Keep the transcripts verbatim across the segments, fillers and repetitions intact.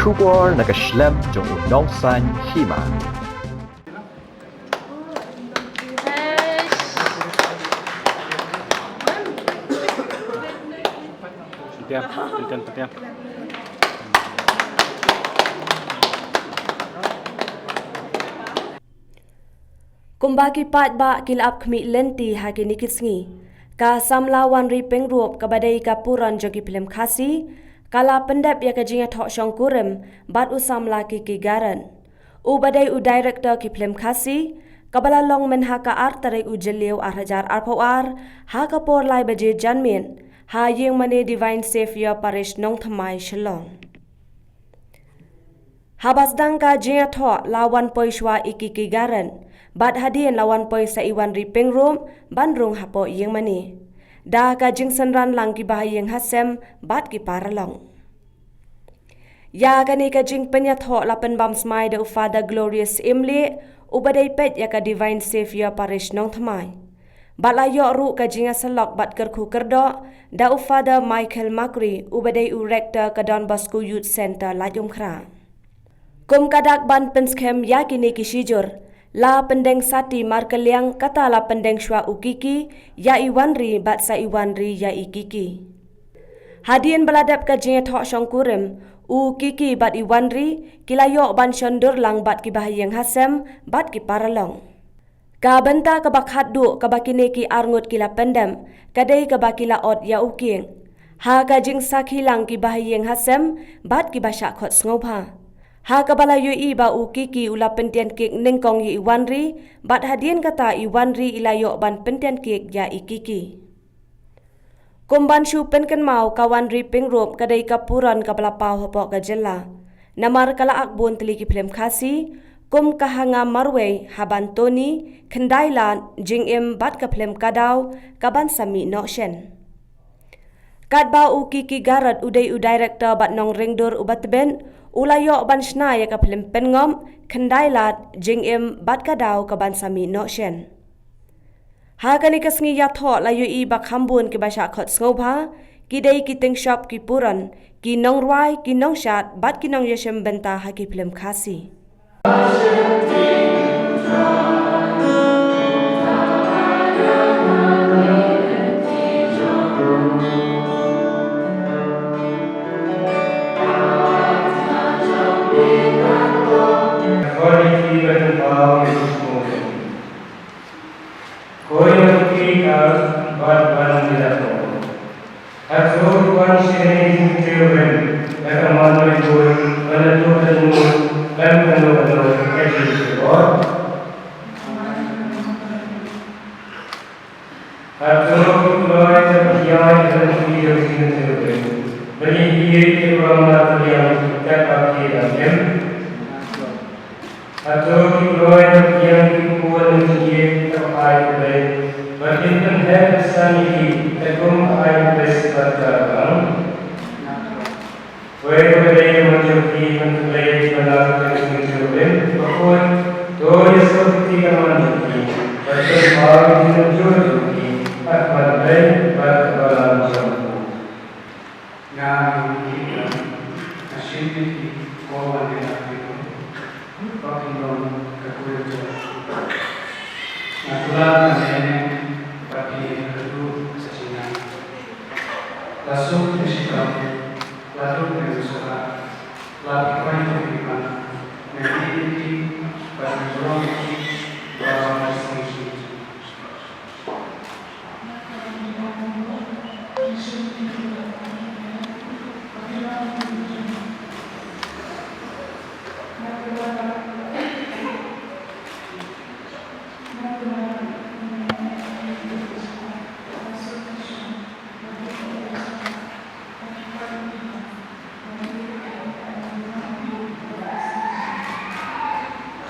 Khubor na ka shlem jong u nongsaiñ hima. Kumba ki paidbah ki la ap khmih lynti ha kine ki sngi, ka samla Wanri Pyngrope kaba dei ka puron jong ki phlim Khasi ka la pyndep ïa ka jingïathoh shongkurim bad u samla Kiki Garod, uba dei u director ki phlim Khasi, kaba la long mynha ka ar tarik u Jylliew ar hajar arphew ar, ha ka por lai baje janmiet, ha ïingmane Divine Saviour Parish Nongthymmai, Shillong. Haba sdang ka jingïathoh la wan poi shuwa i Kiki Garod, bad hadien la wan poi sa i Wanri Pyngrope ban rung hapoh ïingmane, da ka jingsynran lang ki bahaïing hasem bad ki paralok. Ïa kane ka jingpynïathoh la pynbam smai da u Father Glorious Imlieh, uba dei peit ïa ka Divine Saviour Parish Nongthymmai. Bad la ïoh ruh ka jingïasyllok bad kyrkhu kyrdoh da u Father Michael Makri, uba dei u rector ka Don Bosco Youth Centre Laitumkhrah. Kum ka dak ban pynskhem ïa kine ki shijur, la pyndeng sati markylliang, kata la pyndeng shuwa u Kiki ïa i Wanri bad sa i Wanri ïa i Kiki. Hadien ba la dep ka jingïathoh shongkurim, u Kiki bad i Wanri ki la ïoh ban shon dur lang bad ki bahaïing hasem bad ki paralok. Ka bynta kaba khatduh kaba kine ki arngut ki la pyndem ka dei kaba ki la ot ïa u kieng, ha ka jingsakhi lang ki bahaïing hasem bad ki bashah khot sngewbha. Ha kaba la ïohi ba u Kiki u la pyntien kieng nyngkong ïa i Wanri, bad hadien kata i Wanri i la ïoh ban pyntien kieng ïa i Kiki. Kum ban shu pynkynmaw, ka Wanri Pyngrope ka dei ka puron kaba la paw hapoh ka jylla, namar ka la ak bun tylli ki phlim Khasi, kum ka Ha Ngam Marwei, Haban Tony, Khyndai Lad, Jingim bad ka phlim Ka Daw ka Ban Sa Mih Nohshen. Katba u Kiki Garod u dei u director bad nongringdur uba tbit, u la ïoh ban shna ïa ka phlim Pynngop, Khyndai Lad, Jingim bad Ka Daw ka Ban Sa Mih Nohshen. Ha kane ka sngi ïathoh la ïohi ba kham bun ki bashah khot sngewbha, ki dei ki tyngshop ki puron, ki nongrwai, ki nongshad bad ki nongïashim bynta ha ki phlim Khasi. Koi ma ki ka bad ban ïa ko. Hato wan shane jingtiew rim, da ka man mai koi, ban da to da ngut, ban da no da no, ka jingtiew. Hato ki kloi da ki ai da ki jingtiew rim, ban ïa ki rim ki ram na ka liang, da ka ki da rim. Hato ki kloi da ki ïang ki kpur na jingïeit ka ai U Blei, ba kin pynheh pynsan ïa ki, katkum ka ai U Blei Spirit ka bang. Wei ba dei ka mon jong ki, mon U Blei, ba la ka jong ki jong Blei, ba kut, to ïa sngewthuh ka mon jong ki, ba kin pynpaw ïa ki jong jong ki, ha khmat Blei bad ka Balang jong u. Nga ïa ki, nga shim ïa ki, ko wan ïa ki, ba kin long ka kurim jong u. Nga kular ka mene, ba ki ïa ka tu sa shinai. La suk ïa shitom, la duk ïa sura, la ki kwai ïa ki man, nga ïa ki, ba ki long ki, ba long ki sing sing.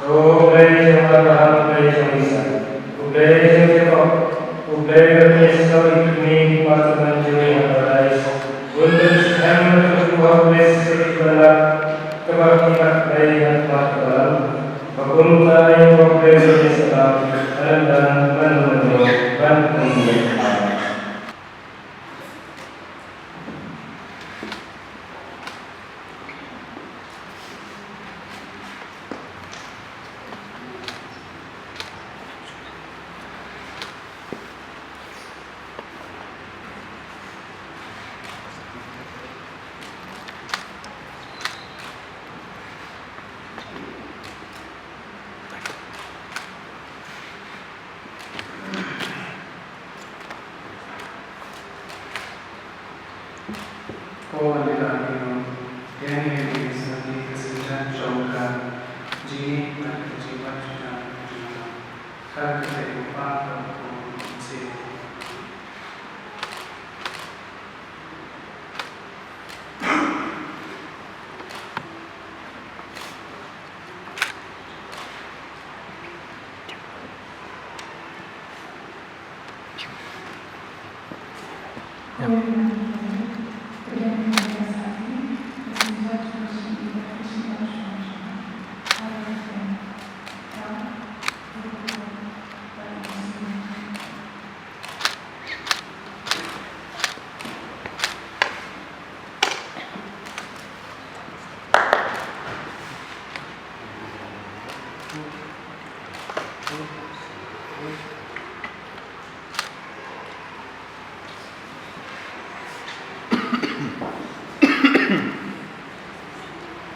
To U Blei jong Abraham, U Blei jong Isak, U Blei jong Jakob, U Blei ba pynïasoh ïa ki kmie ki paidbah jong ngi ha Paradais, un pynskhem ïa ka khubor Blei shisha ïa ki paidbah, kaba ki paidbah ha khmat ka Balang, ba kumta ïa ka khubor Blei pynïasoh ha lyndan mano mano ban pynïasoh.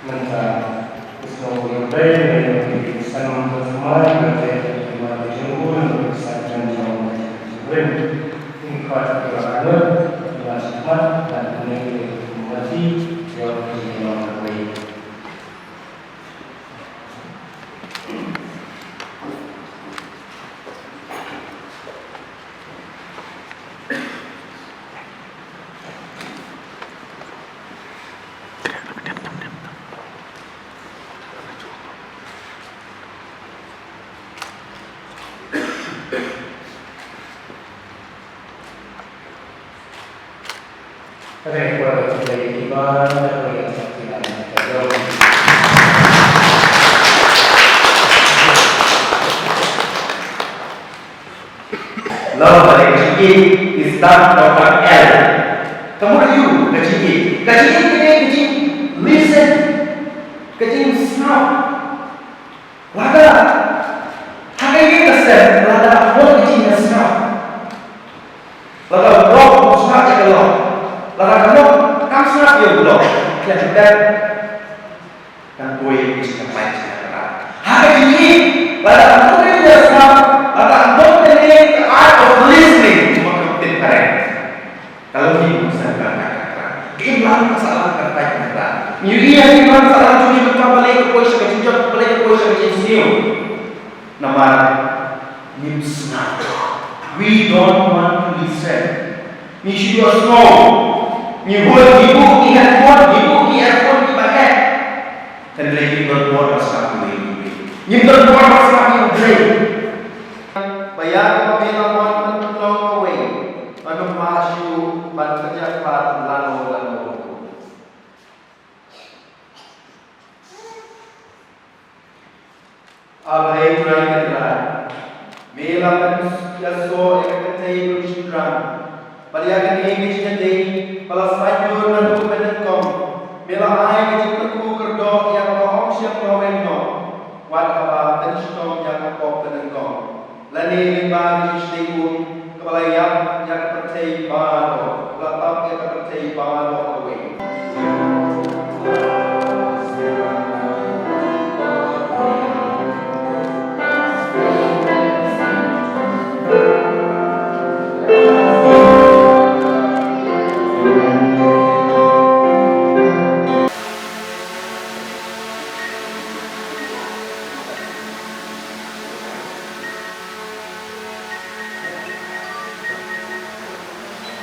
Mynta, u sngewbha ïa phi, ïa phi, san nong tang thymmai, ba te phi ma te jong u, ba te san nong jong u, ba te jong u. Phi khot ïa la ka lut, ïa la shakhmat, ban pynlong ïa u mati, ïa u phi nong kawei. Love ka jingïeit, Islam ka jingïeit. Ka mut ïa u ka jingïeit. Ka jingïeit ka dei ka jing listen. Ka jingsngap. Lada ha ka ïing ka sem, lada ka mut ka jingsngap. Lada u lok u sngap ïa ka lok. Lada ka lok kam sngap ïa u lok. Khlem dep. Kan poi ki jingkyrpad jingkyrpad. Ha ka jingïeit, lada ka mut ka jingsngap, lada ka mut ka art of listening, kumba ka ktien phareng. Ka long ïa u san ka kyrpad. Ka imlang ka sahlang kyrpad jingkyrpad. Ngi ïohi ha ka imlang sahlang jong ngi mynta balei ka poi sha ka jingjot, balei ka poi sha ka jingsniew. Namar ngim sngap. We don't want to listen. Ngi shu ïohsngew. Ngi buh, ngi buh ki headphone, ngi buh ki earphone kiba heh. Hynrei ngim don por ban sngap ïa U Blei. Ngim don por ban sngap ïa U Blei. Ba ïa kaba me la mon ban pynlong kawei, ban ym mad shuh, ban pynïaid pat lano lano ruh. A Blei Trai Kynrad, me la pynïasoh ïa ka kynthei kaba shynrang bad ïa kane ka jingïadei ba la sait dur naduh mynnyngkong. Me la ai ka jingkyrkhu kyrdoh ïa kaba ym shym la weng noh, wat haba pynshitom ïa ka pop mynnyngkong. Lane lyngba ka jingshlei um kaba la ïap ïa ka pyrthei baroh, la tap ïa ka pyrthei baroh kawei.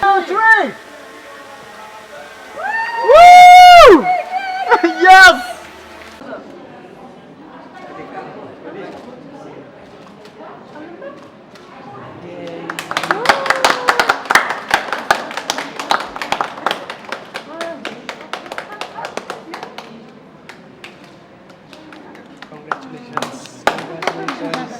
Two, three. Woo! Yes! Congratulations. Congratulations.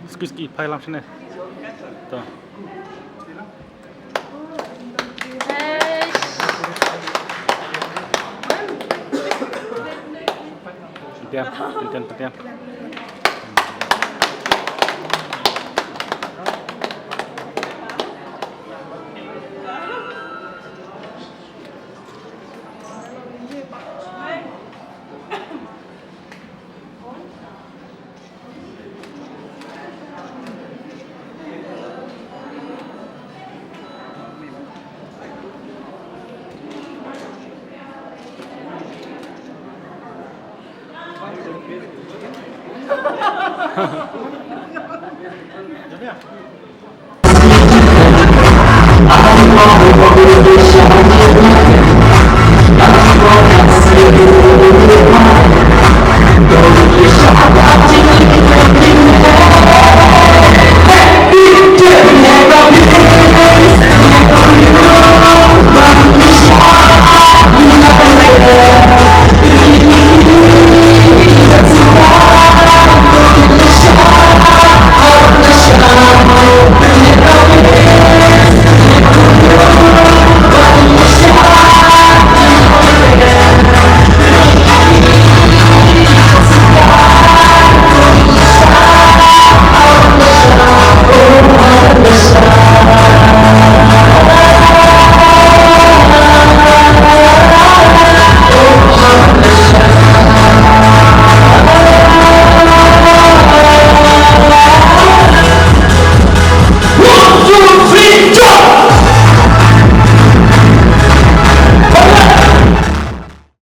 Excuse ki, phai lam shane. To. Pyntiam, pyntiam, pyntiam. Yeah.